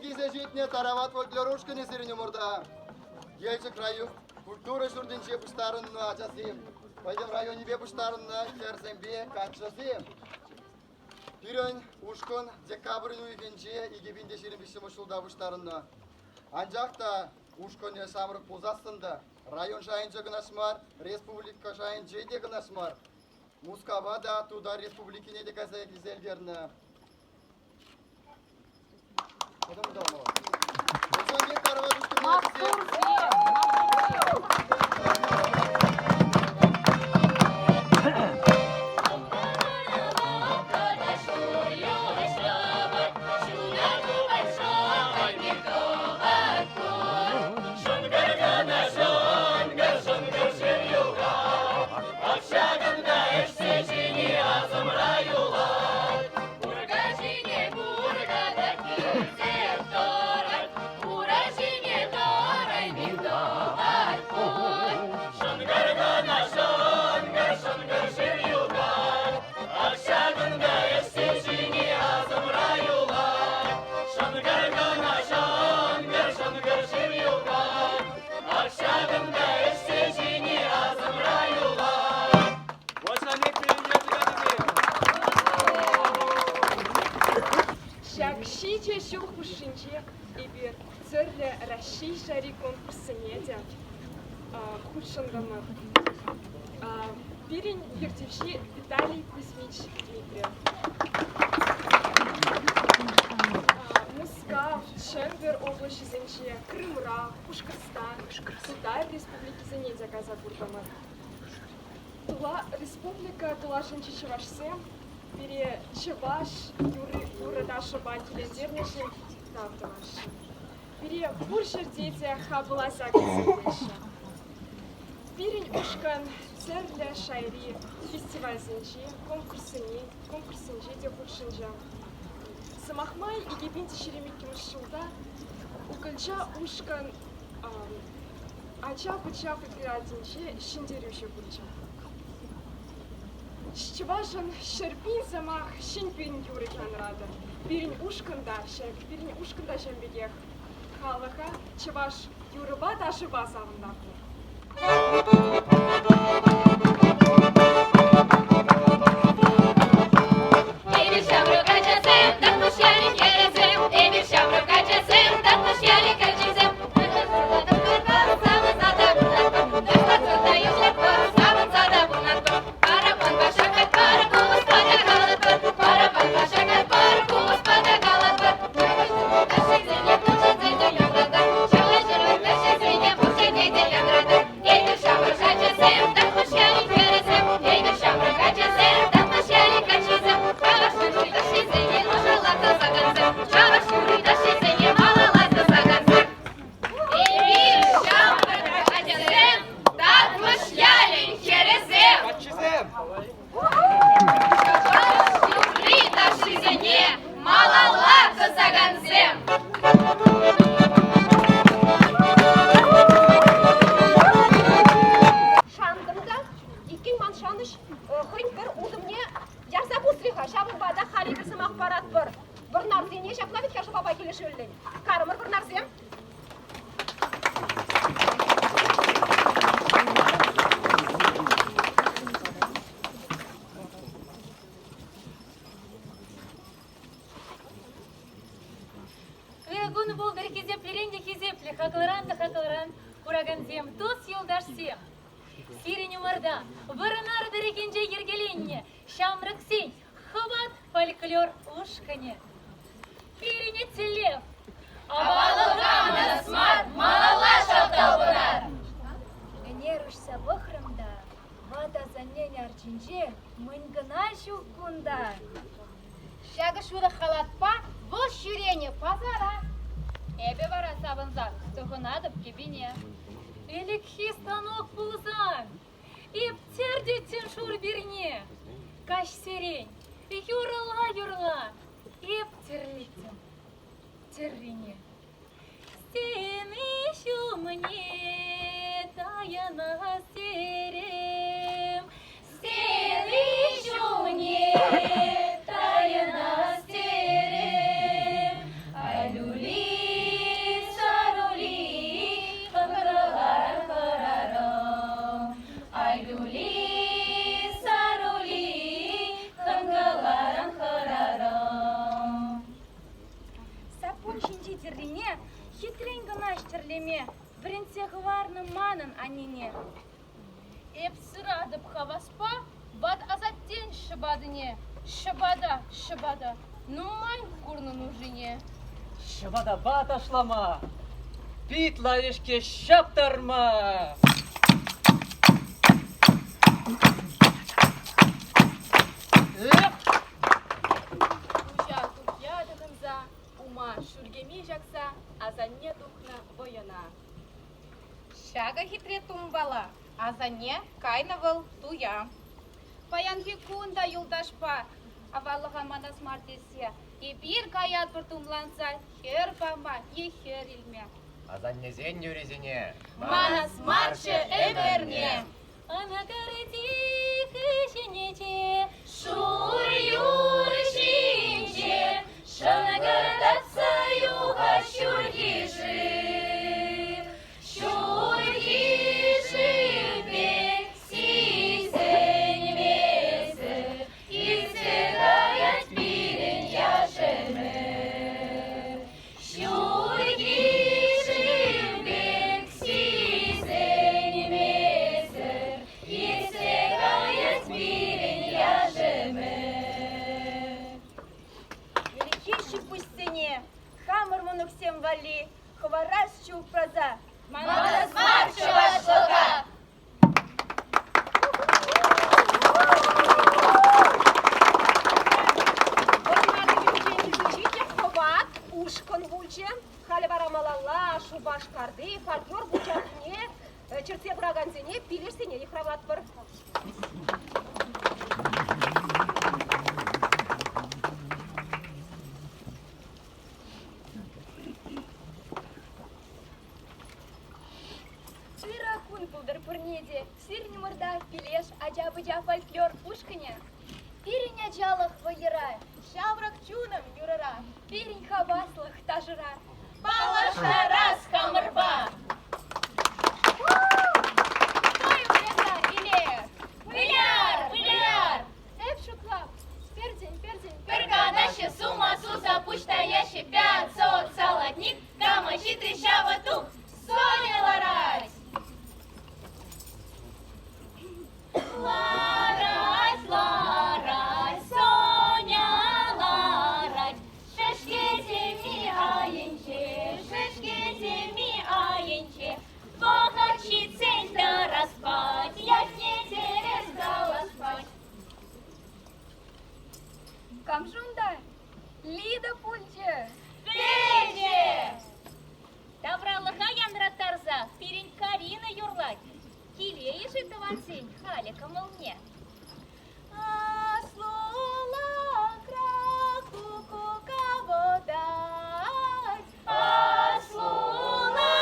килсе ҫитнӗ Тарават фольклор ушкӑнӗ сирӗн умӑрта. Елчӗк район культура ҫуртӗнче пуҫтарӑннӑ ачасем, пӗтӗм районӗпе пуҫтарӑннӑ хӗрсемпе каччӑсем. Пирӗн ушкӑн декабрь уйӑхӗнче 2023 ҫулта пуҫтарӑннӑ. Анчах та ушкӑнӗ ҫамрӑк пулсассӑн та район шайӗнче кӑна мар, республика шайӗнче те кӑна мар, Мускава та, Тутар Республикине те кайса килсе ӗлкӗрнӗ. Ҫакӑнта ӗҫсе ҫини асӑмра юлать. Курка ҫине курка та килсе тӑрать, ура ҫине тӑрайми тӑвать пуль. Шӑнкӑр кӑна шӑнкӑр, шӑнкӑр шыв юхать. Ак ҫакӑнта ӗҫсе ҫини асӑмра юлать. Шӑнкӑр кӑна шӑнкӑр, шӑнкӑр шыв юхать. Ак ҫакӑнта ӗҫсе ҫини асӑмра юлать. Ҫак ҫичӗ ҫул хушшинче эпир тӗрлӗ Раҫҫей шайри конкурссене те хутшӑнтӑмӑр. Пирӗн ертӳҫи Виталий Кузьмич Дмитриев. Мускав, Чӗмпӗр облаҫӗсенче, Крымра, Пушкӑртстан, Тутар республикисене те кайса куртӑмӑр. Тула республика тулашӗнчи чӑвашсем пире чӑваш юрӑ-ташӑпа килентернӗшӗн тав тӑваҫҫӗ. Пире пур ҫӗрте те хапӑласа кӗтсе илеҫҫӗ. Пирӗн ушкӑн тӗрлӗ шайри фестивальсенче, конкурссене, конкурссенче те хутшӑнчӗ. Сӑмах май, 2022 ҫулта Укӑлча ушкӑн ача-пӑча фольклориадинче ҫӗнтерӳҫӗ пулчӗ. Чӑвашӑн 100 000 сӑмах, 100 000 юрӑ янратӑр. Пирӗн ушкӑнта, пирӗн ушкӑнта ҫавӑн пекех халӑха чӑваш юрӑпа ташӑпа савӑнтарнӑ. Эпир ҫамрӑк ачасем, Татмӑш ялӗн хӗрӗсем. Эпир ҫамрӑк ачасем, Татмӑш ялӗн каччисем. Савӑнса та пурӑнатпӑр, ташласа та юрлатпӑр, савӑнса та пурӑнатпӑр. Параппанпа шаккатпӑр, купӑспа та калатпӑр. Параппанпа шаккатпӑр, купӑспа та калатпӑр. Ташшисене пурҫӑнсене янратар, ҫавра ҫӗрӗн ташшисене пурҫӑнне те янратар. Эпир ҫамрӑк ачасем, Татмӑш ялӗн хӗрӗсем. Эпир ҫамрӑк ачасем, Татмӑш ялӗн каччисем. Чӑваш юрри ташшисене мӑшӑрланса сакансем. Чӑваш юрри ташшисене малалла тӑсакансем. Эпир ҫамрӑк ачасем, Татмӑш ялӗн хӗрӗсем. Каччисем! Чӑваш юрри ташшисене малалла тӑсакансем. Шантӑм та, иккен ман шанӑҫ хӑйӗн пӗр утӑмне ярса пусрӗ-ха. Ҫавӑнпа та халь эпир сӑмах паратпӑр вӑрнарсене. Ҫапла вӗт-ха шӑпапа килӗшӳллӗн. Карӑмӑр вӑрнарсем. Ырӑ кун пултӑр хисеплӗрен те хисеплӗ, хаклӑран та хаклӑран куракансем, тус-юлташсем! Сирӗн умӑрта Вӑрнар тӑрӑхӗнче йӗркеленнӗ ҫамрӑксен Хӑват фольклор ушкӑнӗ. Пирӗн тӗллев Аваллӑха манас мар, малалла шав талпӑнар! Ӗнер уҫса пӑхрӑм та ват асаннен арчинче мӗн кӑна ҫук кунта. Ҫакӑ шурӑ халатпа вӑл ҫӳренӗ пасара. Эпӗ вара савӑнсах тӑхӑнатӑп кӗпине. Ӗлӗкхи станок пулсан эп тӗртеттӗм шур пирне. Каҫсерен юрла-юрла эп тӗрлеттӗм тӗррине. Стени ҫумне таянас терӗм, стени ҫумне таянас терӗм. Ай-люли. Хитрен кӑна ӗҫтӗрлеме вӗрентсе хӑварнӑ манӑн аннене. Эп сыратӑп хаваспа ват асаттен ҫӑпатине. Ҫӑпата, ҫӑпата, нумай курнӑ нушине. Ҫӑпатапа ташлама, пит лайӑшке ҫаптарма. Эх! Пуҫа тухья тӑхӑнса, ума шӳркеме ҫакса асанне тухнӑ вӑйӑна. Ҫакӑ хитре тумпала асанне кайнӑ вӑл туя. Паянхи кун та юлташпа аваллӑха манас мар тесе эпир каятпӑр тумланса хӗр пама е хӗр илме. Асаннесен юрисене манас марччӗ ӗмӗрне. Ӑна кӗрти хыҫӗнче шур юр ҫинче шӑнкӑртатса юхать ҫурхи шыв. Ҫурхи шыв пек сисӗнмесӗр иртсе каять пирӗн яш ӗмӗр. Ҫурхи шыв пек сисӗнмесӗр иртсе каять пирӗн яш ӗмӗр. Ӗлӗкхи ҫи-пуҫсене хамӑр мӑнуксем валли хӑварасчӗ упраса. Манас мар чӑвашлӑха! Хӑват ушкӑн пулчӗ. Халӗ вара малалла Шупашкарти фольклор пучахне чӗртсе пыракансене пилешсене йыхравлатпӑр. Ырӑ кун пултӑр пурне те. Сирӗн умӑрта Пилеш ача-пӑча фольклор ушкӑнӗ. Пирӗн ачалӑх вӑйӑра, ҫамрӑк чунӑм юрӑра, пирӗн хаваслӑх ташӑра. Паллаштарас хамӑрпа! Той выляса илер! Выляр, выляр! Эп шутлап, пердень, пердень. Пӗр канаҫҫӗ сума суса пуҫ таяҫҫӗ пятьсот салатник, кама ҫитрӗ ҫавӑ тух, Соня ларать! Ларать, ларать, Соня ларать, шӗшкӗ теми айӗнче, шӗшкӗ теми айӗнче. Вӑхӑт ҫитсен тӑрас пать, ятне тӗрӗс калас пать. Кам-ши унта? Лида пулчӗ. Пӗлчӗ! Тавралӑха янраттарса пирӗн Карина юрлать. Килейӗ-ши тӑвансен халӗ кӑмӑлне? Аслӑлахра куккука вӑтать. Аслӑлахра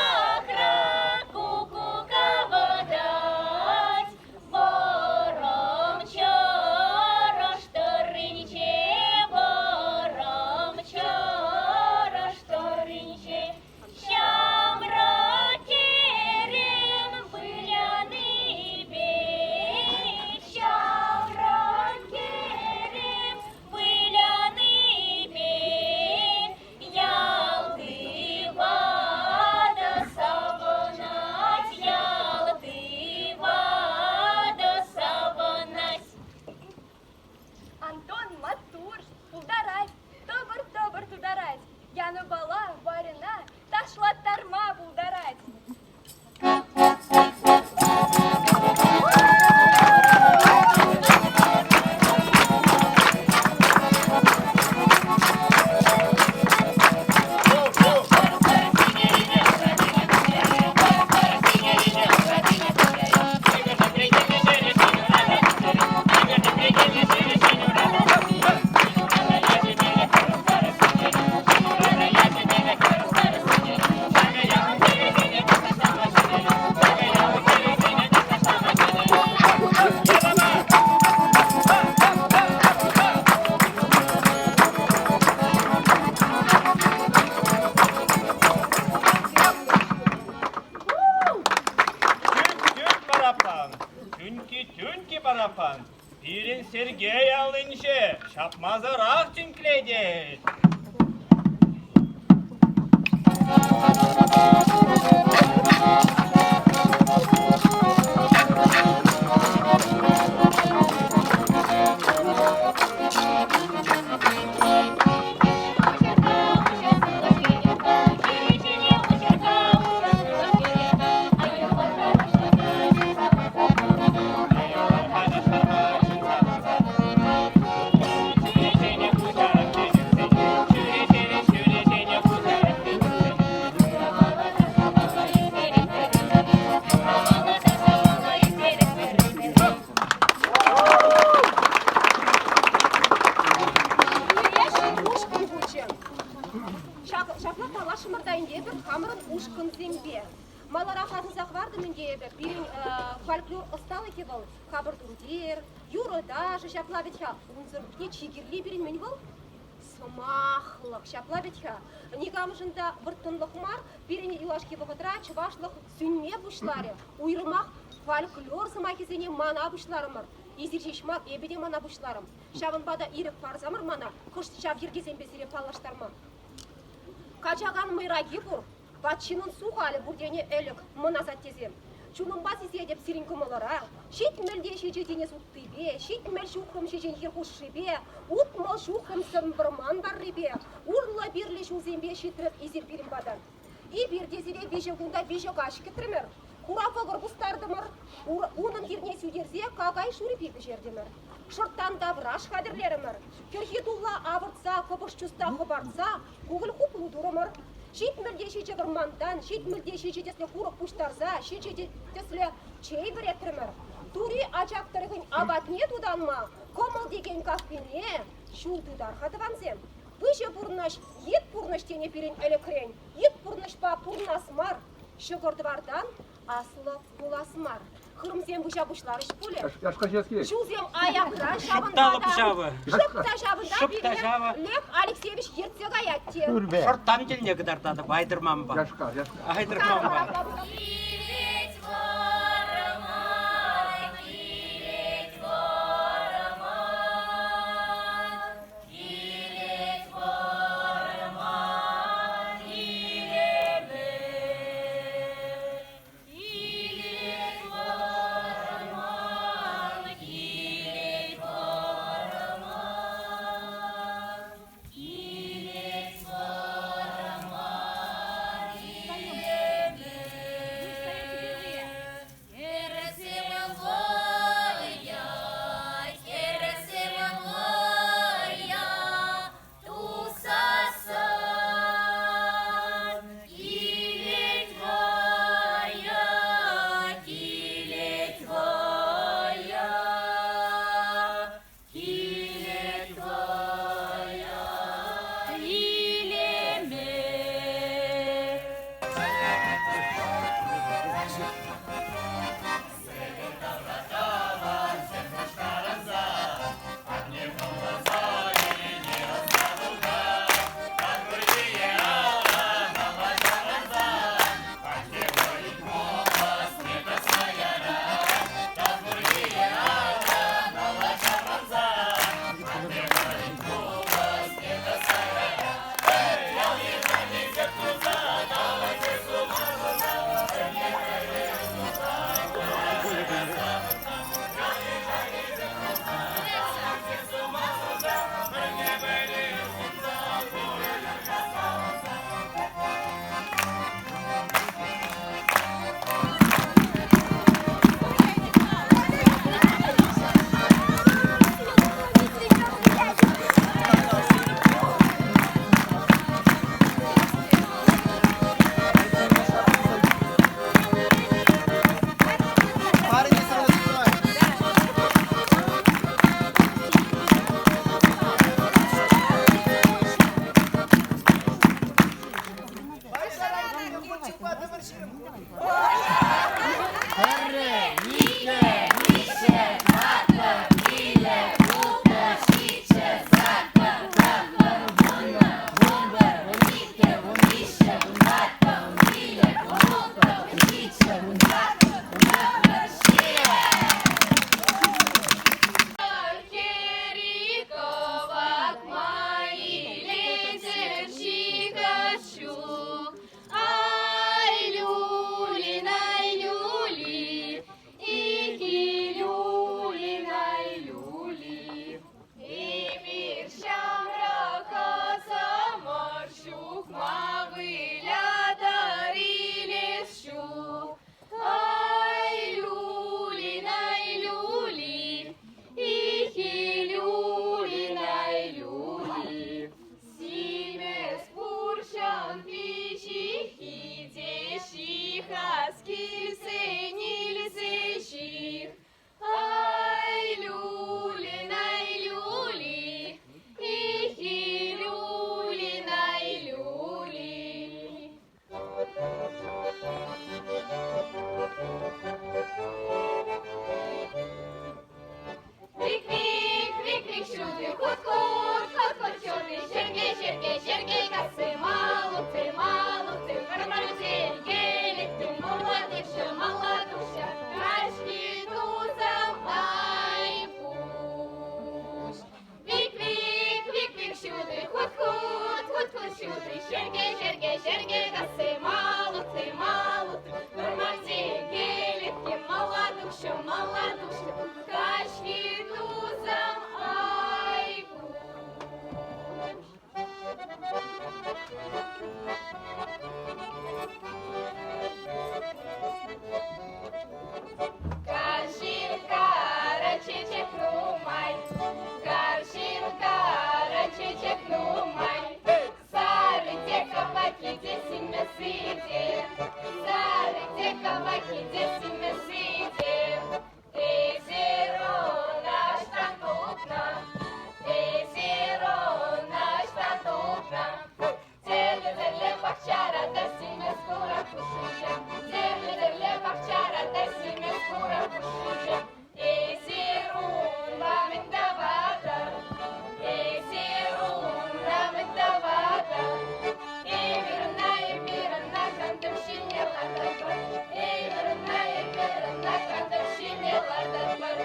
куккука вӑтать. Вӑрӑм чӑрӑш тӑрринче, вӑрӑм чӑрӑш тӑрринче ҫамрӑк керем вылянипе, ҫамрӑк керем вылянипе ялти ватӑ савӑнать, ялти ватӑ савӑнать. Антон маттур, пултарать, тӑпӑр-тӑпӑр тутарать. Янӑпала Варьӑна ташлаттарма пултарать. Тӳнк-тӳнк параппан, тӳнкки-тӳнкки параппан, пирӗн Сергей аллинче ҫапмасӑрах тӳнклетет. ӗнтӗ эпир хамӑрӑн ушкӑнсемпе. Маларах асӑнса хӑвартӑм ӗнтӗ эпӗ, пирӗн фольклор ӑсталӑхӗ вӑл капӑр тумтир, юрӑ-ташӑ ҫапла вӗт-ха. Унсӑр пуҫне чи кирли пирӗн мӗн вӑл? Сӑмахлӑх ҫапла вӗт-ха. Никамшӑн та вӑрттӑнлӑх мар, пирӗн юлашки вӑхӑтра чӑвашлӑх сӳнме пуҫларӗ. Уйрӑмах фольклор сӑмахӗсене мана пуҫларӑмӑр. Эсир ҫеҫ мар, эпӗ те мана пуҫларӑм. Ҫавӑнпа та ирӗк парсамӑр мана кӑшт ҫав йӗркесемпе сире паллаштарма. Качакан мӑйраки пур, ват ҫыннӑн сухалӗ пур тенӗ ӗлӗк мӑн асаттесем. Чунӑмпа сисетӗп сирӗн кӑмӑлӑра, 77 тинӗс уттипе, 70 ҫухрӑм ҫеҫен хир хушшипе, 60 ҫухрӑм сӗм вӑрман варрипе, урлӑ-пирлӗ ҫулсемпе ҫитрӗр эсир пирӗн пата. Эпир те сире виҫӗ кунта виҫӗ каҫ кӗтрӗмӗр. Хура вӑкӑр пустартӑмӑр, унӑн тирне сӳтерсе какай шӳрпи пӗҫертӗмӗр. Шӑрттан тавраш хатӗрлерӗмӗр. Кӗрхи тулла авӑртса, кӑпӑш чуста хӑпартса кукӑль хуплу турӑмӑр. 77 вӑрмантан 77 тӗслӗ курӑк пуҫтарса ҫичӗ тӗслӗ чей вӗретрӗмӗр. Тури Ачак тӑрӑхӗн апатне тутанма кӑмӑл текен кафене ҫул тытар-ха, тӑвансем. Выҫӑ пурнӑҫ, йыт пурнӑҫ тенӗ пирӗн ӗлӗкрен. Йыт пурнӑҫпа пурӑнас мар, ҫӑкӑр-тӑвартан аслӑ пулас мар. Хырӑмсем выҫа пуҫларӗҫ пулӗ. Ҫулсем аякра, ҫавӑнпа та шӑп та ҫавӑнта пире Лев Алексеевич ертсе каять те. Шӑрттан тӗлне кӑтартатӑп Айтӑрманпа. Айтӑрманпа. Килет вӑрман, килет вӑрман, килет вӑрман илемӗ. Килет вӑрман, килет вӑрман, килет вӑрман илемӗ. Хӗрсем вӑййа, хӗрсем вӑййа, Тусасан килет вӑйӑ, килет вӑйӑ, килет вӑйӑ илеме. Пӗрре, иккӗ, виҫҫӗ, тӑваттӑ, пилӗк, улттӑ, ҫиччӗ, саккӑр, тӑххӑр, вуннӑ, вунпӗр, вуниккӗ, вунвиҫҫӗ, вунтӑваттӑ, вунпилӗк, вунулттӑ, вунҫиччӗ, вунсаккӑр, вунтӑххӑр, ҫирӗм. Хӗри кӑвак май илетӗр ҫикӗс ҫук. Ай, люли, най, люли. симӗсси те, сарри те, кӑвакки те, симӗсси те. Эсир ӑна ӑҫтан тупнӑ? Эсир ӑна ӑҫтан тупнӑ? Тӗрлӗ-тӗрлӗ пахчара та симӗс курӑк хушшинче, тӗрлӗ-тӗрлӗ пахчара та симӗс курӑк хушшинче. Эсир унпа мӗн тӑватӑр? Эсир унра мӗн тӑватӑр? Эпир ӑна, эпир ӑна кантӑк ҫине лартатпӑр. Эпир ӑна, эпир ӑна кантӑк ҫине лартатпӑр.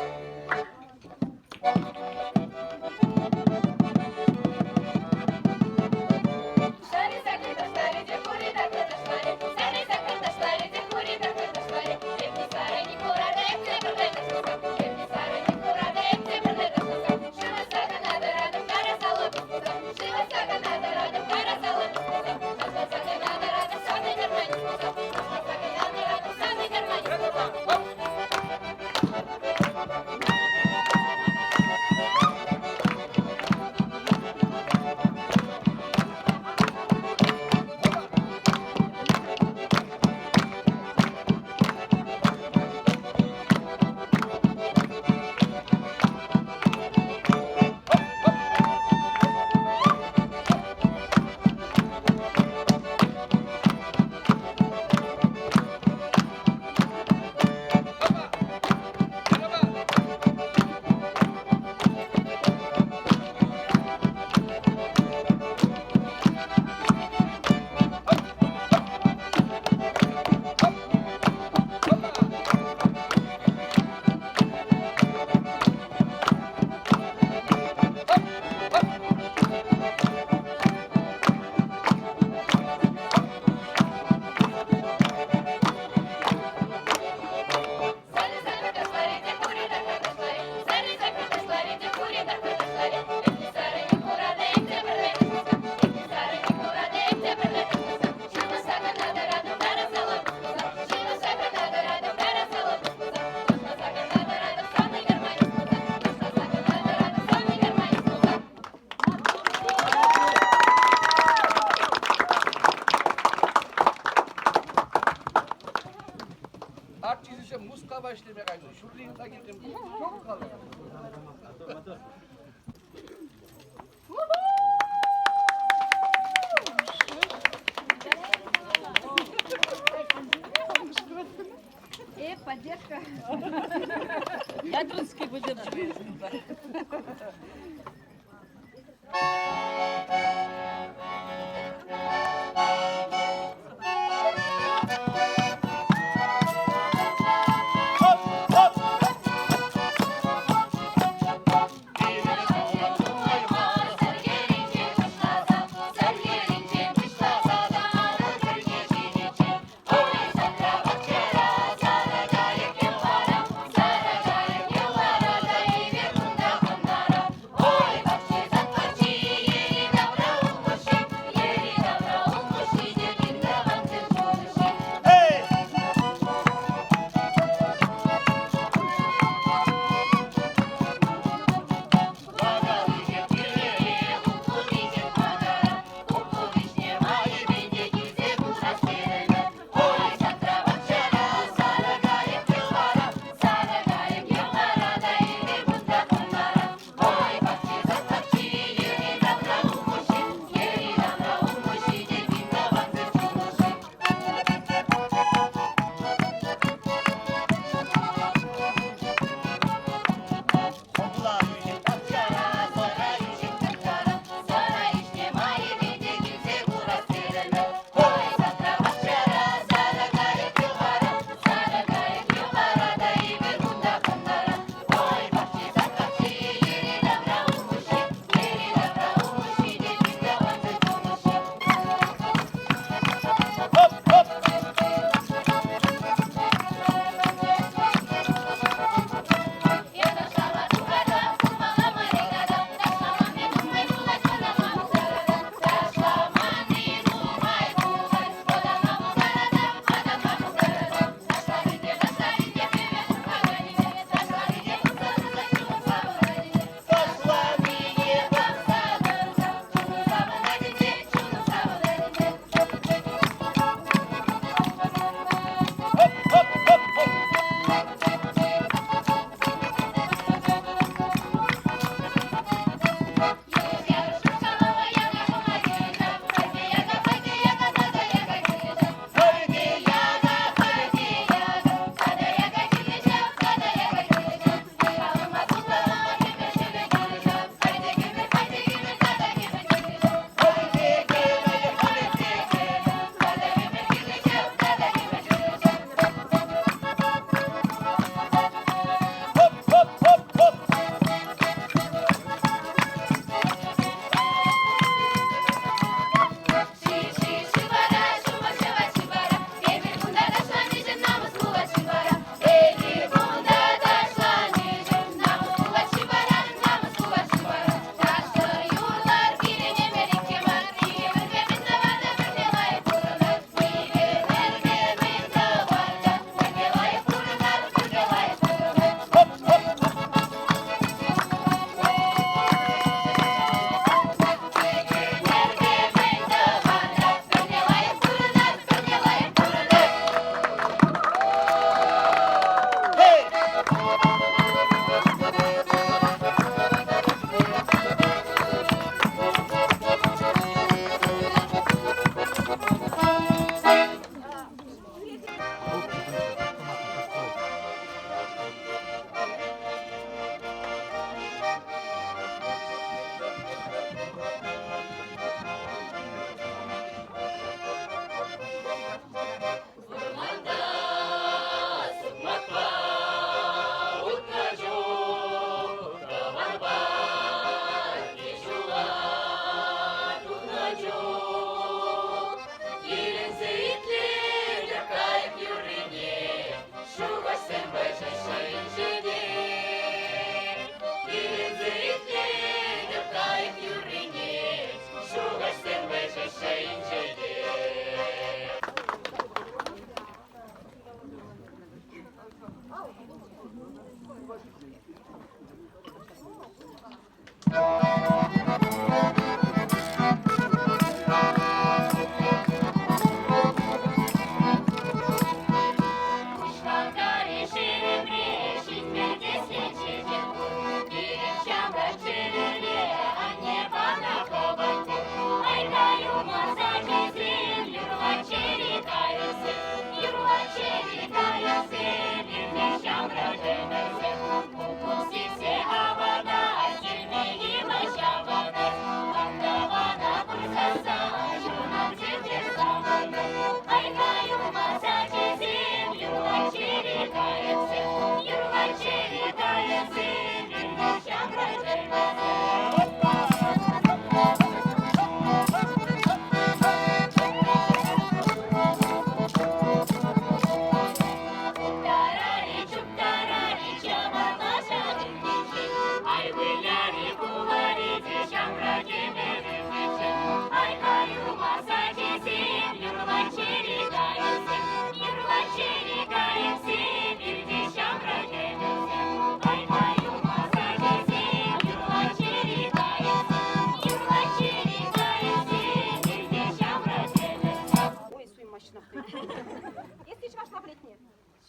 Артисчӗсем Мускава ӗҫлеме кайнӑ. Ҫурри ытла килтӗм. Ҫук халӗ. Поддержка. Ядринский выдерживает. Ой,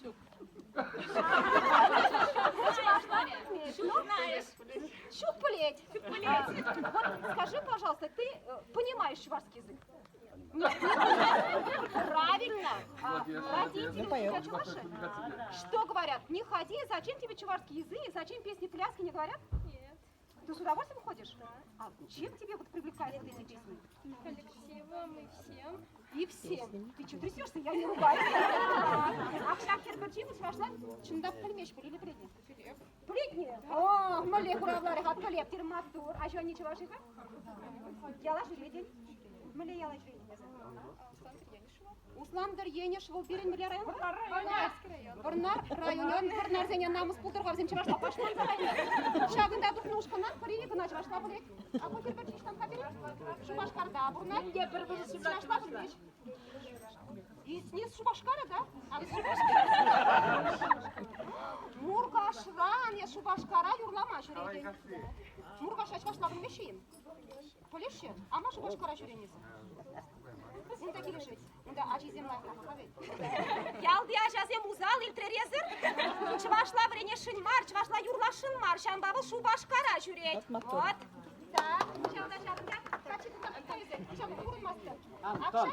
Ҫук. Ҫук знаешь. Ҫук пӗлет. Вот скажи, пожалуйста, ты понимаешь чувашский язык? Нет, Правильно. А, родители у тебя чуваши? Что говорят? Не ходи, зачем тебе чувашский язык, зачем песни пляски не говорят? Нет. Ты с удовольствием ходишь? Да. А чем тебе вот привлекают вот эти песни? Коллективом и всем. И всем. Ты что, трясешься? Я не ругаюсь. Ак ҫак хӗр пӗрчи чӑвашла чӑн та пӗлмест пуль или пӗлет-и? Пӗлет-и? О, мӗнле хуравларӗ-ха пӗлеп терӗ маттур. Аҫу анне чӑваш-и-ха? Яла ҫӳретӗн? Мӗнле яла ҫӳретӗн эсӗ? Услантӑр Енӗш вӑл пирӗн мӗнле район? Вӑрнар районӗн Вӑрнарсене намӑс пултӑр-ха вӗсем чӑвашла пашманса кайнӑ. Ҫакӑнта тухнӑ ушкӑна пӗри кӑна чӑвашла пӗлет. А ку хӗр пӗрчи ӑҫтан-ха пирӗн? Шупашкарта пурӑнать. Чӑвашла пӗлмест. Исни с Шупашкара, да? А с Шупашкара. Муркашран е Шупашкара юрлама ҫӳретӗн. Муркаша чӑвашла пӗлмеҫҫӗ-им? Пӗлеҫҫӗ? Ама Шупашкара ҫӳренӗ-сӗр. Унта килӗшет. Унта ачисем лайӑхрах-ха вӗт. Ялти ачасем усал илтрересӗр. Чӑвашла вӗренесшӗн мар, чӑвашла юрласшӑн мар. Ҫавӑнпа вӑл Шупашкара ҫӳрет. Вот. Так, ҫавна ҫавӑнта. Каччӑ тытса кайсен, ҫавна курӑнмастӑр. Антон.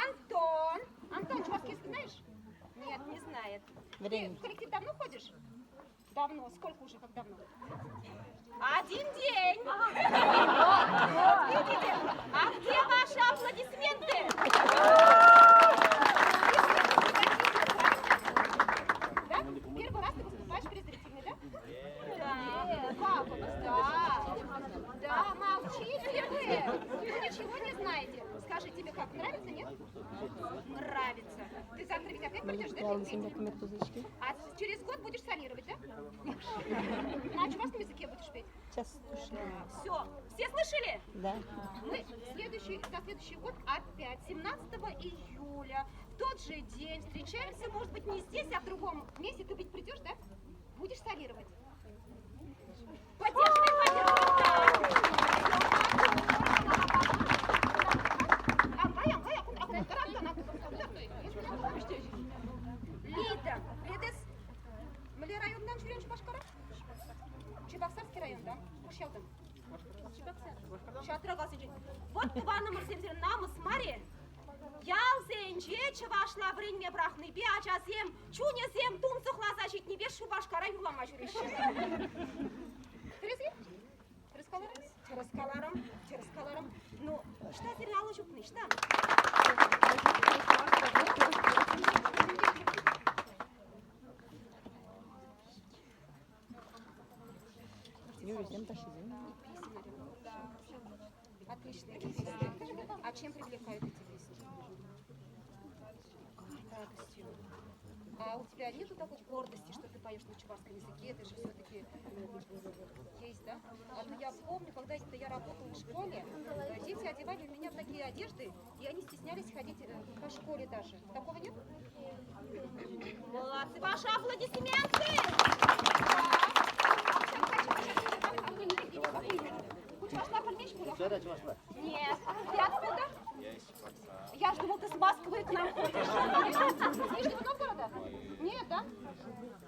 Антон. Антон, чувашский язык знаешь? Нет, не знает. Ты в коллектив давно ходишь? Давно. Сколько уже, как давно? Один день. Вот видите? А где ваши аплодисменты? Да? Первый раз ты выступаешь перед зрителями, да? Да. Как? Да. Да, молчите вы. Вы ничего не знаете. Скажи, тебе как, нравится, нет? Нравится. Ты завтра ведь опять придешь, да, петь? А через год будешь солировать, да? На чувашском языке будешь петь? Сейчас Все. Все слышали? Да. Мы следующий, на следующий год опять, 17 июля, в тот же день встречаемся, может быть, не здесь, а в другом месте. Ты ведь придешь, да? Будешь солировать? Поддерживай, поддерживай. Лида, Лидес, мӗнле районтан ҫӳрен Шупашкара? Чебоксарский районтан. Хӑш ялтан? Ҫатракассинчен. Вот тӑванӑмӑрсем сире намӑс мар-и? Ялсенче чӑвашла вӗренме пӑрахнипе ачасем чунӗсем тунсӑхласа ҫитнипе Шупашкара юрлама ҫӳреҫҫӗ. Тӗрӗс-и? Тӗрӗс каларӑм? Тӗрӗс каларӑм, тӗрӗс каларӑм. Ну, ӑҫта сире алӑ ҫупни, ӑҫта? Юрисем, ташшисем. Отлично. А чем привлекают эти песни? Радостью. А у тебя нету такой гордости, что ты поешь на чувашском языке? Это же все-таки есть, да? А то я помню, когда я работала в школе, дети одевали у меня такие одежды, и они стеснялись ходить по школе даже. Такого нет? Молодцы! Ваши аплодисменты! Нет. Ты откуда? Я из Чебоксар. Я ж думал, ты с Москвы к нам ходишь. Из Нижнего Новгорода? Нет, да?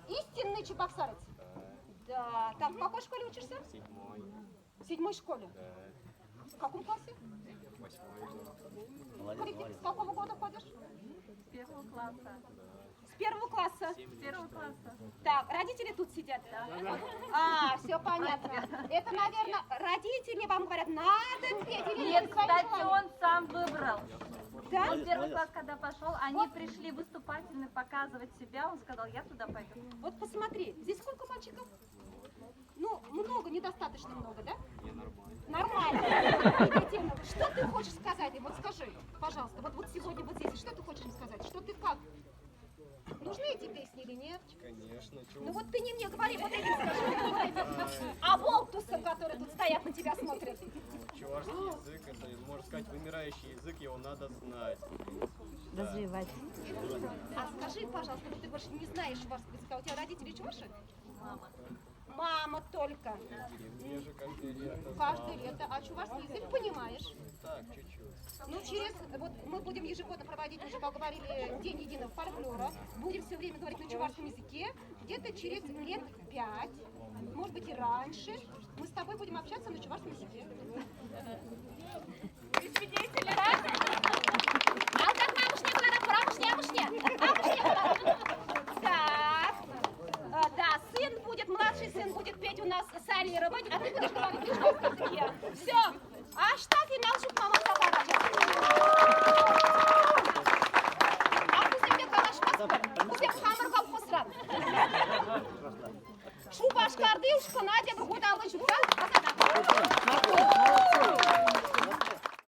Истинный чебоксарец? Да. Так, в какой школе учишься? В седьмой. В седьмой школе? Да. В каком классе? Восьмой. В коллектив с какого года ходишь? С первого класса. С первого класса? С первого класса. Так, родители тут сидят? Да. А, все понятно. Это, наверное, родители вам говорят, надо петь или Нет, своим кстати, желанием? он сам выбрал. Да? Он в первый класс, когда пошел, они пришли выступательно показывать себя. Он сказал, я туда пойду. Вот посмотри, здесь сколько мальчиков? Ну, много, недостаточно много, да? Не, нормально. Нормально. Что ты хочешь сказать им? Вот скажи, пожалуйста, вот, вот сегодня вот здесь, что ты хочешь им сказать? Что ты как? Нужны эти песни или нет? Конечно, чего? Ну вот ты не мне говори, вот этим скажи. Вот этим. А волтусам, которые тут стоят, на тебя смотрят. Чувашский язык, это, можно сказать, вымирающий язык, его надо знать. Развивать. А скажи, пожалуйста, вот ты говоришь, не знаешь чувашского языка, у тебя родители чуваши? Мама. Мама только. Мне же каждое лето Каждое лето. А чувашский язык понимаешь? так, чуть-чуть. Ну, через, вот мы будем ежегодно проводить, уже поговорили, День единого фольклора. Будем все время говорить на чувашском языке. Где-то через лет пять, может быть и раньше, мы с тобой будем общаться на чувашском языке. Ты свидетель, да? Алтак амӑшне кӑларатпӑр, амӑшне, амӑшне, амӑшне кӑларатпӑр. Так, да, сын будет, младший сын будет петь у нас солировать, а ты будешь говорить на чувашском языке. Все, ӑҫта финал ҫупма манса А кусемпе калаҫмастпӑр, кусем хамӑр колхозран. Шупашкарти ушкӑна тепӗр хут алӑ ҫупса.